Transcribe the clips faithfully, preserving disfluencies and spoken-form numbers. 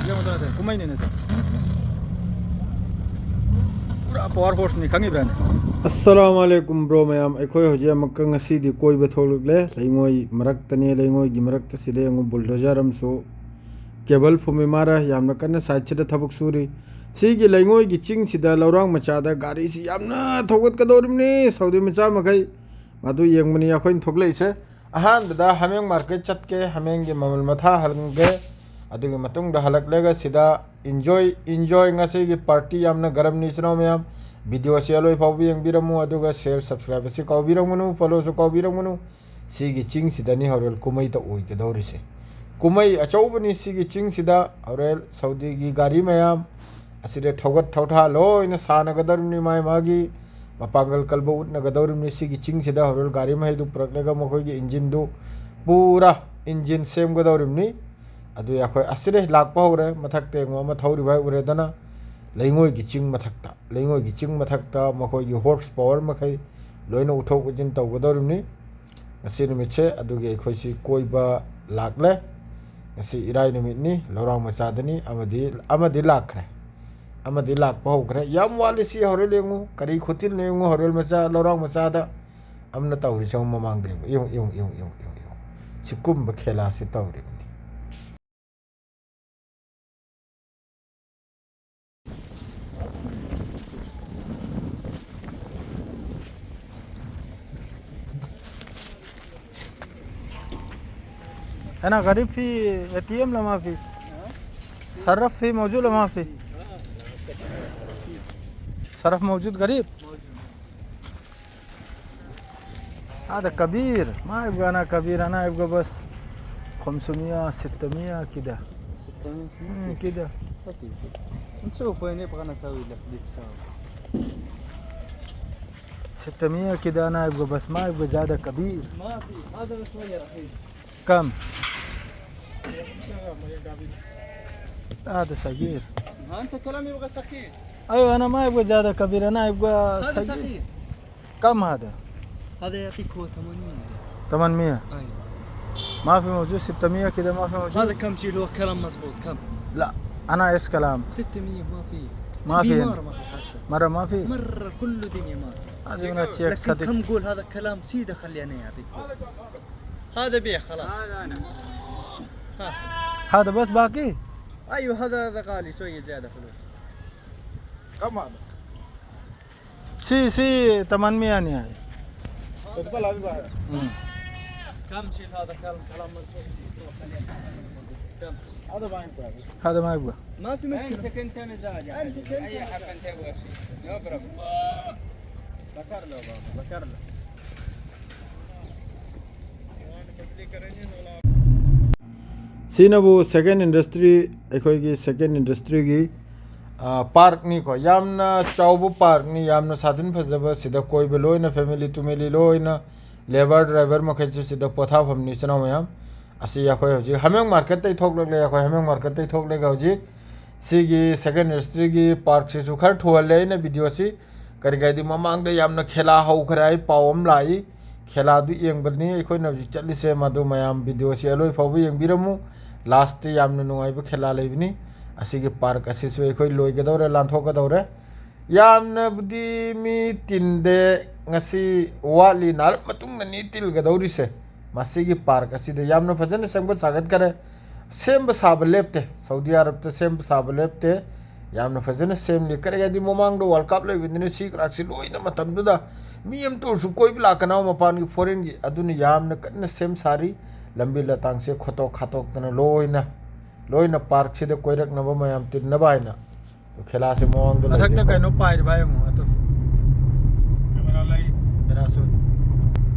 ꯌꯦꯡꯉꯨꯗꯅ ꯁꯦ, ꯀꯨꯝꯍꯩꯅꯤꯅꯦ ꯁꯦ꯫ ꯄꯨꯔꯥ power horseꯅꯤ, ꯈꯪꯉꯤꯕ꯭ꯔꯥꯅꯦ? ꯑꯁꯂꯥꯃꯨ ꯑꯂꯩꯀꯨꯝ bro ꯃꯌꯥꯝ, ꯑꯩꯈꯣꯏ ꯍꯧꯖꯤꯛ ꯑꯃꯨꯛꯀ ꯉꯁꯤꯗꯤ ꯀꯣꯏꯕ ꯊꯣꯛꯂꯛꯂꯦ꯫ ꯂꯩꯉꯣꯏ ꯃꯔꯛꯇꯅꯦ, ꯂꯩꯉꯣꯏꯒꯤ ꯃꯔꯛꯇ ꯁꯤꯗ ꯌꯦꯡꯉꯨ, bulldozer ꯑꯃꯁꯨ cable ꯐꯨꯝꯃꯤ, ꯃꯥꯔ ꯌꯥꯝꯅ ꯀꯟꯅ sideꯁꯤꯗ ꯊꯕꯛ ꯁꯨꯔꯤ꯫ ꯁꯤꯒꯤ ꯂꯩꯉꯣꯏꯒꯤ ꯆꯤꯡꯁꯤꯗ ꯂꯧꯔꯥꯡ ꯃꯆꯥꯗ ꯒꯥꯔꯤꯁꯤ ꯌꯥꯝꯅ ꯊꯧꯒꯠꯀꯗꯧꯔꯤꯕꯅꯤ, ꯁꯥꯎꯗꯤ ꯃꯆꯥ ꯃꯈꯩ꯫ ꯃꯗꯨ ꯌꯦꯡꯕꯅꯤ ꯑꯩꯈꯣꯏꯅ ꯊꯣꯛꯂꯛꯏꯁꯦ꯫ ꯑꯍꯥꯟꯕꯗ ꯍꯥꯃꯦꯡ market ꯆꯠꯀꯦ, ꯍꯥꯃꯦꯡꯒꯤ ꯃꯃꯜ ꯃꯊꯥ ꯍꯪꯒꯦ꯫ ꯑꯗꯨꯒꯤ ꯃꯇꯨꯡꯗ ꯍꯜꯂꯛꯂꯒ ꯁꯤꯗ enjoy, enjoy, ꯉꯁꯤꯒꯤ party ꯌꯥꯝꯅ ꯒꯔꯝꯅꯤ ꯏꯆꯤꯟ ꯏꯅꯥꯎ ꯃꯌꯥꯝ꯫ Videoꯁꯤ ꯑꯂꯣꯏ ꯐꯥꯎꯕ ꯌꯦꯡꯕꯤꯔꯝꯃꯨ, ꯑꯗꯨꯒ share, subscribe ꯑꯁꯤ ꯀꯥꯎꯕꯤꯔꯝꯒꯅꯨ, followꯁꯨ ꯀꯥꯎꯕꯤꯔꯝꯒꯅꯨ꯫ ꯁꯤꯒꯤ ꯆꯤꯡꯁꯤꯗꯅꯤ ꯍꯣꯔꯦꯟ ꯀꯨꯝꯍꯩ ꯇꯧ ꯑꯣꯏꯒꯗꯧꯔꯤꯁꯦ꯫ ꯀꯨꯝꯍꯩ ꯑꯆꯧꯕꯅꯤ ꯁꯤꯒꯤ ꯆꯤꯡꯁꯤꯗ꯫ ꯍꯣꯔꯦꯟ ꯁꯥꯎꯗꯤꯒꯤ ꯒꯥꯔꯤ ꯃꯌꯥꯝ ꯑꯁꯤꯗ ꯊꯧꯒꯠ ꯊꯧꯊꯥ ꯂꯣꯏꯅ ꯁꯥꯟꯅꯒꯗꯧꯔꯤꯕꯅꯤ, ꯃꯥꯒꯤ ꯃꯥꯒꯤ ꯃꯄꯥꯡꯒꯜ ꯀꯜꯕ ꯎꯠꯅꯒꯗꯧꯔꯤꯕꯅꯤ꯫ ꯁꯤꯒꯤ ꯆꯤꯡꯁꯤꯗ ꯍꯣꯔꯦꯟ ꯒꯥꯔꯤ ꯃꯍꯩꯗꯨ ꯄꯨꯔꯛꯂꯒ ꯃꯈꯣꯏꯒꯤ engineꯗꯨ ꯄꯨꯔꯥ engine ꯁꯦꯝꯒꯗꯧꯔꯤꯕꯅꯤ꯫ ꯑꯗꯨ ꯑꯩꯈꯣꯏ ꯑꯁꯤꯗ ꯂꯥꯛꯄ ꯍꯧꯔꯦ꯫ ꯃꯊꯛꯇ ꯌꯦꯡꯉꯨ, ꯑꯃ ꯊꯧꯔꯤꯕ ꯍꯥꯏ ꯎꯔꯦꯗꯅ, ꯂꯩꯉꯣꯏꯒꯤ ꯆꯤꯡ ꯃꯊꯛꯇ, ꯂꯩꯉꯣꯏꯒꯤ ꯆꯤꯡ ꯃꯊꯛꯇ ꯃꯈꯣꯏꯒꯤ horse power ꯃꯈꯩ ꯂꯣꯏꯅ ꯎꯠꯊꯣꯛ ꯎꯠꯁꯤꯟ ꯇꯧꯒꯗꯧꯔꯤꯕꯅꯤ꯫ ꯉꯁꯤ ꯅꯨꯃꯤꯠꯁꯦ ꯑꯗꯨꯒꯤ ꯑꯩꯈꯣꯏꯁꯤ ꯀꯣꯏꯕ ꯂꯥꯛꯂꯦ꯫ ꯉꯁꯤ ꯏꯔꯥꯏ ꯅꯨꯃꯤꯠꯅꯤ, ꯂꯧꯔꯥꯡ ꯃꯆꯥꯗꯅꯤ, ꯑꯃꯗꯤ, ꯑꯃꯗꯤ ꯂꯥꯛꯈ꯭ꯔꯦ, ꯑꯃꯗꯤ ꯂꯥꯛꯄ ꯍꯧꯈ꯭ꯔꯦ꯫ ꯌꯥꯝ ꯋꯥꯠꯂꯤ꯫ ꯁꯤ ꯍꯣꯔꯦꯜ ꯌꯦꯡꯉꯨ, ꯀꯔꯤ ꯈꯨꯊꯤꯜꯅꯣ ꯌꯦꯡꯉꯨ, ꯍꯣꯔꯦꯜ ꯃꯆꯥ, ꯂꯧꯔꯥꯡ ꯃꯆꯥꯗ ꯑꯃꯅ ꯇꯧꯔꯤꯁꯦ ꯌꯦꯡꯉꯨ꯫ ꯃꯃꯥꯡꯗ ꯌꯦꯡꯉꯨ, ꯌꯦꯡꯉꯨ, ꯌꯦꯡꯉꯨ, ꯌꯦꯡꯉꯨ, ꯌꯦꯡꯉꯨ, ꯌꯦꯡꯉꯨ꯫ ꯁꯤꯒꯨꯝꯕ ꯈꯦꯂꯥꯁꯦ ꯇꯧꯔꯤꯕꯅꯤ꯫ أنا غريب في ATM لا ما في؟ صرف في موجود لا ما في؟ صرف موجود غريب؟ هذا كبير، ما يبقى أنا كبير، أنا يبقى بس خمسمية، ستمية كده. ستمية؟ مم، كده. أوكي. نشوف وين يبغى نسوي لك discount. ستمية كده أنا يبقى بس، ما يبقى زيادة كبير. ما في، هذا صغير أخي. كم؟ هذا صغير. ما أنت كلام يبغى صغير. أيوة، أنا ما يبغى زيادة كبير، أنا يبغى هذا صغير. صغير. كم هذا؟ هذا يعطيك هو ثمانين. تمن مية. ما في موجود؟ ستمية كده ما في موجود؟ هذا كم شيل؟ هو كلام مزبوط، كم؟ لا، أنا عايز كلام. ستمية ما في. ما في. بيمار ما في حسن. مرة ما في؟ مرة كل دنيا ما في. هذه من الشيخ لكن صديق. كم قول هذا كلام سيدة، خلي أنا يعطيك. هذا بيع خلاص. هذا أنا. ها. هذا بس باقي؟ أيوه، هذا، هذا غالي شوية زيادة فلوس. كم هذا؟ Sí, sí, تمن مية يعني. كم شيل هذا؟ كلام، كلام مزبوط. كم؟ هذا ما يبغى. ما في مشكلة. امسك انت مزاجك. امسك انت. اي حق انت تبغى شيء. No problem. ذكر له بابا، ذكر له. ꯁꯤꯅꯕꯨ second industry, ꯑꯩꯈꯣꯏꯒꯤ second industryꯒꯤ, ꯑ, parkꯅꯤꯀꯣ꯫ ꯌꯥꯝꯅ ꯆꯥꯎꯕ parkꯅꯤ, ꯌꯥꯝꯅ ꯁꯥꯊꯤꯅ ꯐꯖꯕ꯫ ꯁꯤꯗ ꯀꯣꯏꯕ ꯂꯣꯏꯅ family ꯇꯨꯃꯤꯂꯤ ꯂꯣꯏꯅ, labour driver ꯃꯈꯩꯁꯨ ꯁꯤꯗ ꯄꯣꯊꯥꯐꯝꯅꯤ, ꯏꯆꯤꯟ ꯏꯅꯥꯎ ꯃꯌꯥꯝ꯫ ꯑꯁꯤ ꯑꯩꯈꯣꯏ ꯍꯧꯖꯤꯛ ꯍꯥꯃꯦꯡ marketꯇꯩ ꯊꯣꯛꯂꯛꯂꯦ, ꯑꯩꯈꯣꯏ ꯍꯥꯃꯦꯡ marketꯇꯩ ꯊꯣꯛꯂꯒ ꯍꯧꯖꯤꯛ ꯁꯤꯒꯤ second industryꯒꯤ parkꯁꯤꯁꯨ ꯈꯔ ꯊꯨꯍꯜꯂꯦ ꯑꯩꯅ videoꯁꯤ꯫ ꯀꯔꯤꯒꯤ ꯍꯥꯏꯗꯤ ꯃꯃꯥꯡꯗ ꯌꯥꯝꯅ ꯈꯦꯂꯥ ꯍꯧꯈ꯭ꯔꯦ ꯍꯥꯏ ꯄꯥꯎ ꯑꯃ ꯂꯥꯛꯏ꯫ ꯈꯦꯂꯥꯗꯨ ꯌꯦꯡꯕꯅꯤ ꯑꯩꯈꯣꯏꯅ ꯍꯧꯖꯤꯛ ꯆꯠꯂꯤꯁꯦ꯫ ꯃꯗꯨ ꯃꯌꯥꯝ videoꯁꯤ ꯑꯂꯣꯏ ꯐꯥꯎꯕ ꯌꯦꯡꯕꯤꯔꯝꯃꯨ꯫ Lastꯇ ꯌꯥꯝꯅ ꯅꯨꯡꯉꯥꯏꯕ ꯈꯦꯂꯥ ꯂꯩꯕꯅꯤ꯫ ꯑꯁꯤꯒꯤ park ꯑꯁꯤꯁꯨ ꯑꯩꯈꯣꯏ ꯂꯣꯏꯒꯗꯧꯔꯦ, ꯂꯥꯟꯊꯣꯛꯀꯗꯧꯔꯦ꯫ ꯌꯥꯝꯅꯕꯨꯗꯤ ꯃꯤ ꯇꯤꯟꯗꯦ, ꯉꯁꯤ ꯋꯥꯠꯂꯤ, ꯅꯥꯔꯞ ꯃꯇꯨꯡꯗꯅꯤ ꯇꯤꯜꯒꯗꯧꯔꯤꯁꯦ꯫ ꯃꯁꯤꯒꯤ park ꯑꯁꯤꯗ ꯌꯥꯝꯅ ꯐꯖꯅ ꯁꯦꯝꯒꯠ ꯁꯥꯒꯠꯈꯔꯦ꯫ ꯁꯦꯝꯕ ꯁꯥꯕ ꯂꯦꯞꯇꯦ, ꯁꯥꯎꯗꯤ ꯑꯔꯕꯇ ꯁꯦꯝꯕ ꯁꯥꯕ ꯂꯦꯞꯇꯦ꯫ ꯌꯥꯝꯅ ꯐꯖꯅ ꯁꯦꯝꯂꯤ꯫ ꯀꯔꯤ ꯍꯥꯏꯗꯤ ꯃꯃꯥꯡꯗ World Cup ꯂꯩꯕꯅꯤꯅ ꯁꯤ ꯀꯔꯥꯛꯁꯤ ꯂꯣꯏꯅ ꯃꯇꯝꯗꯨꯗ ꯃꯤ ꯑꯃꯇ ꯑꯣꯏꯔꯁꯨ ꯀꯣꯏꯕ ꯂꯥꯛꯀꯅꯕ ꯃꯄꯥꯟꯒꯤ foreignꯒꯤ, ꯑꯗꯨꯅ ꯌꯥꯝꯅ ꯀꯟꯅ ꯁꯦꯝ ꯁꯥꯔꯤ꯫ ꯂꯝꯕꯤ ꯂꯇꯥꯡꯁꯦ ꯈꯣꯠꯇꯣꯛ ꯈꯥꯠꯇꯣꯛꯇꯅ ꯂꯣꯏꯅ, ꯂꯣꯏꯅ parkꯁꯤꯗ ꯀꯣꯏꯔꯛꯅꯕ ꯃꯌꯥꯝ ꯇꯤꯟꯅꯕ ꯍꯥꯏꯅ꯫ ꯈꯦꯂꯥꯁꯦ ꯃꯃꯥꯡꯗ ꯃꯊꯛꯇ ꯂꯩꯔꯦꯀꯣ꯫ ꯀꯩꯅꯣ ꯄꯥꯏꯔꯤꯕ ꯌꯦꯡꯉꯣ ꯑꯗꯨ꯫ Camera ꯂꯩ꯫ Parachute꯫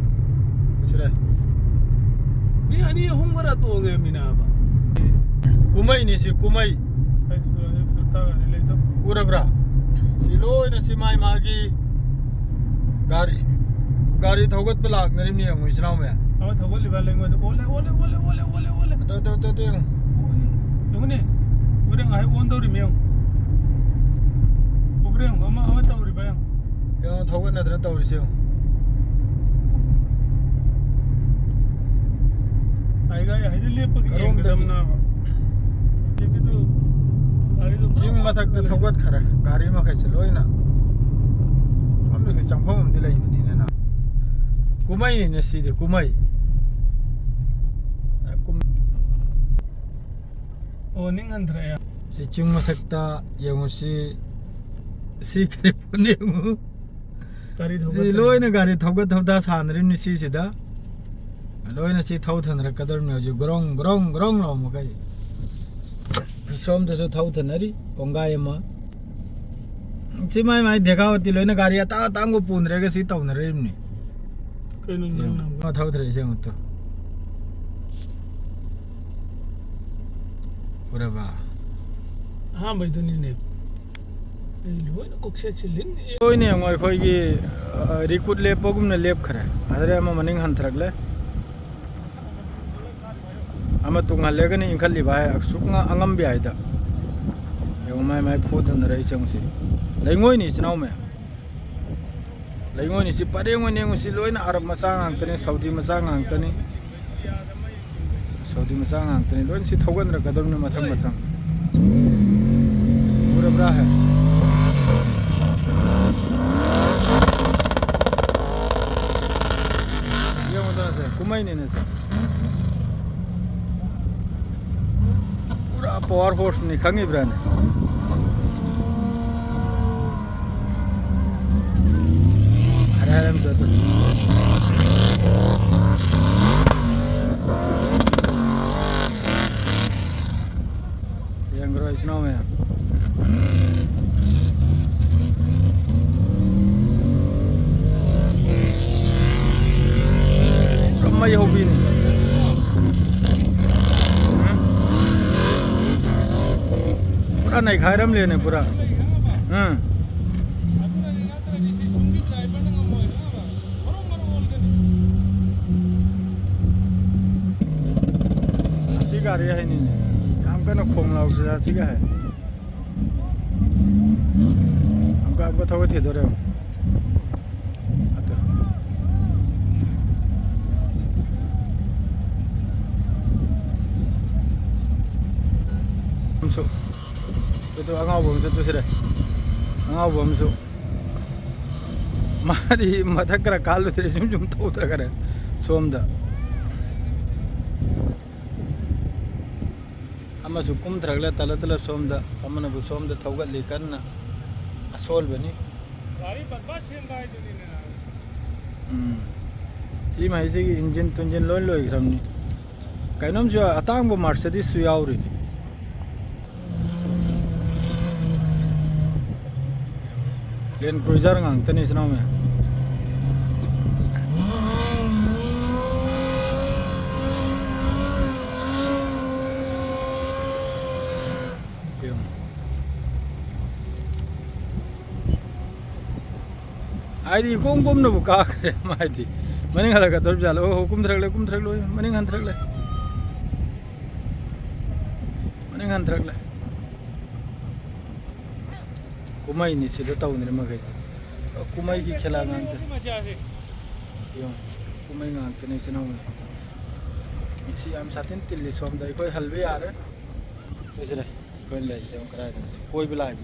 ꯎꯁꯤꯔꯦ꯫ ꯃꯤ ꯑꯅꯤ ꯑꯍꯨꯝ ꯈꯔ ꯇꯣꯡꯉꯦ ꯃꯤꯅꯥꯕ꯫ ꯀꯨꯝꯍꯩꯅꯤ ꯁꯤ, ꯀꯨꯝꯍꯩ꯫ ꯑꯩ ꯁꯨ-, ꯑꯩ ꯁꯨ ꯇꯥꯒꯅꯤ ꯂꯩꯇꯧ꯫ ꯎꯔꯕ꯭ꯔꯥ? ꯁꯤ ꯂꯣꯏꯅ ꯁꯤ ꯃꯥꯏ ꯃꯥꯒꯤ ꯒꯥꯔꯤ, ꯒꯥꯔꯤ ꯊꯧꯒꯠꯄ ꯂꯥꯛꯅꯔꯤꯕꯅꯤ ꯌꯦꯡꯉꯣ, ꯏꯆꯤꯟ ꯏꯅꯥꯎ ꯃꯌꯥꯝ꯫ ꯑꯃ ꯊꯧꯒꯠꯂꯤꯕ ꯂꯩꯉꯣꯏꯗ ꯑꯣꯜꯂꯦ, ꯑꯣꯜꯂꯦ, ꯑꯣꯜꯂꯦ꯫ ꯑꯗꯣ, ꯑꯗꯣ, ꯑꯗꯣ, ꯑꯗꯣ ꯌꯦꯡꯉꯣ꯫ ꯑꯣꯜꯂꯦ꯫ ꯌꯦꯡꯉꯨꯅꯦ꯫ ꯎꯕ꯭ꯔꯥ ꯌꯦꯡꯉꯣ, ꯍꯥꯏ ꯑꯣꯟ ꯇꯧꯔꯤꯃꯤ ꯌꯦꯡꯉꯣ꯫ ꯎꯕ꯭ꯔꯥ ꯌꯦꯡꯉꯣ, ꯑꯃ, ꯑꯃ ꯇꯧꯔꯤꯕ ꯌꯦꯡꯉꯣ꯫ ꯌꯦꯡꯉꯣ, ꯊꯧꯒꯠꯅꯗꯅ ꯇꯧꯔꯤꯁꯦ ꯌꯦꯡꯉꯣ꯫ ꯀꯔꯣꯝꯗꯒꯤ? ꯌꯦꯡꯒꯗꯕꯅ ꯍꯧꯖꯤꯛꯀꯤꯗꯨ ꯒꯥꯔꯤꯗꯨ ꯆꯤꯡ ꯃꯊꯛꯇ ꯊꯧꯒꯠꯈ꯭ꯔꯦ ꯒꯥꯔꯤ ꯃꯈꯩꯁꯦ ꯂꯣꯏꯅ꯫ ꯁꯣꯝꯗꯁꯨ ꯆꯪꯐꯝ ꯑꯃꯗꯤ ꯂꯩꯕꯅꯤꯅ꯫ ꯀꯨꯝꯍꯩꯅꯤꯅꯦ ꯁꯤꯗꯤ, ꯀꯨꯝꯍꯩ꯫ ꯑꯦ, ꯀꯨꯝ-, ꯑꯣ, ꯅꯤꯡ ꯍꯟꯊꯔꯛꯑꯦ꯫ ꯁꯤ ꯆꯤꯡ ꯃꯊꯛꯇ ꯌꯦꯡꯉꯨ, ꯁꯤ, ꯁꯤ ꯀꯔꯤ ꯄꯣꯠꯅꯣ ꯌꯦꯡꯉꯨ꯫ ꯒꯥꯔꯤ ꯁꯤ ꯊꯧꯒꯠꯇ꯭ꯔꯦ꯫ ꯂꯣꯏꯅ ꯒꯥꯔꯤ ꯊꯧꯒꯠ ꯊꯧꯗꯥ ꯁꯥꯟꯅꯔꯤꯕꯅꯤ ꯁꯤꯁꯤꯗ꯫ ꯂꯣꯏꯅ ꯁꯤ ꯊꯧꯊꯅꯔꯛꯀꯗꯧꯔꯤꯕꯅꯤ ꯍꯧꯖꯤꯛ꯫ ꯒ꯭ꯔꯣꯡ, ꯒ꯭ꯔꯣꯡ, ꯒ꯭ꯔꯣꯡ ꯂꯥꯎ ꯃꯈꯩ꯫ ꯁꯣꯝꯗꯁꯨ ꯊꯧꯊꯅꯔꯤ ꯀꯣꯡꯒꯥꯏ ꯑꯃ꯫ ꯁꯤ ꯃꯥꯏ ꯃꯥꯏ ꯗꯦꯒꯥꯋꯇꯤ ꯂꯣꯏꯅ ꯒꯥꯔꯤ ꯑꯇꯥꯡ ꯑꯇꯥꯡꯕ ꯄꯨꯅꯔꯒ ꯁꯤ ꯇꯧꯅꯔꯤꯕꯅꯤ꯫ ꯀꯩꯅꯣ ꯁꯤ ꯅꯪꯅ ꯌꯦꯡꯉꯨ꯫ ꯃꯥ ꯊꯧꯊꯔꯛꯏꯁꯦ ꯌꯦꯡꯉꯨ ꯇꯨ꯫ ꯎꯔꯕ? ꯑꯍꯥꯟꯕꯩꯗꯨꯅꯤꯅꯦ꯫ ꯑꯩ ꯂꯣꯏꯅ ꯀꯣꯛꯁꯦꯠꯁꯦ ꯂꯤꯡꯉꯦ꯫ ꯂꯣꯏꯅ ꯌꯦꯡꯉꯣ, ꯑꯩꯈꯣꯏꯒꯤ, ꯑ, ꯔꯤꯀ꯭ꯔꯨꯠ ꯂꯦꯞꯄꯒꯨꯝꯅ ꯂꯦꯞꯈ꯭ꯔꯦ꯫ ꯑꯗꯨꯗꯩ ꯑꯃ ꯃꯅꯤꯡ ꯍꯟꯊꯔꯛꯂꯦ꯫ ꯑꯃ ꯇꯨꯡꯍꯜꯂꯒꯅꯤ ꯏꯟꯈꯠꯂꯤꯕ ꯍꯥꯏ, ꯑꯁꯨꯛ ꯉ-, ꯑꯉꯝꯕꯤ ꯍꯥꯏꯗ꯫ ꯌꯦꯡꯉꯨ, ꯃꯥꯏ ꯃꯥꯏ ꯐꯨꯗꯅꯔꯛꯏꯁꯦ ꯌꯦꯡꯉꯨ ꯁꯤ꯫ ꯂꯩꯉꯣꯏꯅꯤ, ꯏꯆꯤꯟ ꯏꯅꯥꯎ ꯃꯌꯥꯝ꯫ ꯂꯩꯉꯣꯏꯅꯤ ꯁꯤ ꯄꯔꯦꯡ ꯑꯣꯏꯅ ꯌꯦꯡꯉꯨ, ꯁꯤ ꯂꯣꯏꯅ ꯑꯔꯕ ꯃꯆꯥ ꯉꯥꯛꯇꯅꯤ, ꯁꯥꯎꯗꯤ ꯃꯆꯥ ꯉꯥꯛꯇꯅꯤ꯫ ꯁꯥꯎꯗꯤ ꯃꯆꯥ ꯉꯥꯛꯇꯅꯤ꯫ ꯂꯣꯏꯅ ꯁꯤ ꯊꯧꯒꯠꯅꯔꯛꯀꯗꯕꯅꯤ ꯃꯊꯪ ꯃꯊꯪ꯫ ꯎꯔꯕ꯭ꯔꯥ ꯍꯦ? ꯌꯦꯡꯉꯨꯗꯅ ꯁꯦ, ꯀꯨꯝꯍꯩꯅꯤꯅꯦ ꯁꯦ꯫ ꯄꯨꯔꯥ power horse ꯅꯤ, ꯈꯪꯉꯤꯕ꯭ꯔꯥꯅꯦ? ꯍꯥꯏꯔꯦ, ꯍꯥꯏꯔꯦ, ꯑꯃ ꯆꯠꯇ꯭ꯔꯦ꯫ ꯌꯦꯡꯈ꯭ꯔꯣ, ꯏꯆꯤꯟ ꯏꯅꯥꯎ ꯃꯌꯥꯝ꯫ ꯄꯨꯔꯥ ꯃꯩ ꯍꯧꯕꯤꯅꯤ꯫ ꯄꯨꯔꯥ ꯅꯩꯈꯥꯏꯔꯝꯂꯦꯅꯦ, ꯄꯨꯔꯥ꯫ ꯎꯝ꯫ ꯑꯁꯤ ꯒꯥꯔꯤ ꯍꯩꯅꯤꯅꯦ꯫ ꯌꯥꯝ ꯀꯟꯅ ꯈꯣꯡ ꯂꯥꯎꯁꯤꯔ ꯑꯁꯤꯒ ꯍꯥꯏ꯫ ꯑꯃꯨꯛꯀ, ꯑꯃꯨꯛꯀ ꯊꯧꯒꯠꯈꯤꯗꯣꯔꯦ꯫ ꯑꯗꯨ꯫ ꯑꯉꯥꯎꯕ ꯑꯃꯁꯨ ꯇꯨꯁꯤꯔꯦ꯫ ꯑꯉꯥꯎꯕ ꯑꯃꯁꯨ꯫ ꯃꯥꯗꯤ ꯃꯊꯛ ꯈꯔ ꯀꯥꯜꯂꯨꯁꯤꯔꯦ, ꯁꯨꯝ ꯁꯨꯝ ꯇꯧꯗ꯭ꯔꯒꯅꯦ꯫ ꯁꯣꯝꯗ ꯑꯃꯁꯨ ꯀꯨꯝꯊꯔꯛꯂꯦ, ꯇꯂ ꯇꯂ ꯁꯣꯝꯗ꯫ ꯑꯃꯅꯕꯨ ꯁꯣꯝꯗ ꯊꯧꯒꯠꯂꯤ ꯀꯟꯅ꯫ ꯑꯁꯣꯜꯕꯅꯤ꯫ ꯒꯥꯔꯤ ꯄꯪꯄꯥ ꯁꯦꯝꯕ ꯍꯥꯏꯗꯨꯅꯤꯅꯦ꯫ ꯎꯝ꯫ ꯁꯤ ꯃꯩꯁꯤꯒꯤ ꯏꯟꯖꯤꯟ ꯇꯨꯟꯖꯤꯟ ꯂꯣꯏ ꯂꯣꯏꯈ꯭ꯔꯕꯅꯤ꯫ ꯀꯩꯅꯣꯝꯁꯨ ꯑꯇꯥꯡꯕ Mercedes-ꯁꯨ ꯌꯥꯎꯔꯤꯅꯤ꯫ Land Cruiser ꯉꯥꯛꯇꯅꯤ, ꯏꯆꯤꯟ ꯏꯅꯥꯎ ꯃꯌꯥꯝ꯫ ꯌꯦꯡꯉꯨ꯫ ꯍꯥꯏꯗꯤ ꯏꯀꯣꯝ ꯀꯣꯝꯅꯕꯨ ꯀꯥꯈ꯭ꯔꯦ ꯃꯥꯏꯗꯤ꯫ ꯃꯅꯤꯡ ꯍꯜꯂꯛꯀꯗꯧꯔꯤꯕ ꯖꯥꯠꯂꯣ? ꯑꯣ, ꯀꯨꯝꯊꯔꯛꯂꯦ, ꯀꯨꯝꯊꯔꯛꯂꯣꯏ, ꯃꯅꯤꯡ ꯍꯟꯊꯔꯛꯂꯦ꯫ ꯃꯅꯤꯡ ꯍꯟꯊꯔꯛꯂꯦ꯫ ꯀꯨꯝꯍꯩꯅꯤ ꯁꯤꯗ ꯇꯧꯅꯔꯤ ꯃꯈꯩꯁꯦ꯫ ꯀꯨꯝꯍꯩꯒꯤ ꯈꯦꯂꯥ ꯉꯥꯛꯇ꯫ ꯌꯦꯡꯉꯨ, ꯀꯨꯝꯍꯩ ꯉꯥꯛꯇꯅꯤ ꯏꯆꯤꯟ ꯏꯅꯥꯎ꯫ ꯃꯤꯁꯤ ꯌꯥꯝ ꯁꯥꯊꯤꯅ ꯇꯤꯜꯂꯤ ꯁꯣꯝꯗ꯫ ꯑꯩꯈꯣꯏ ꯍꯜꯕ ꯌꯥꯔꯦ꯫ ꯁꯤꯗ ꯑꯩꯈꯣꯏ ꯂꯩꯔꯤꯁꯦ ꯑꯃꯨꯛ ꯀꯗꯥꯏꯗꯅꯣ? ꯀꯣꯏꯕ ꯂꯥꯛꯏ꯫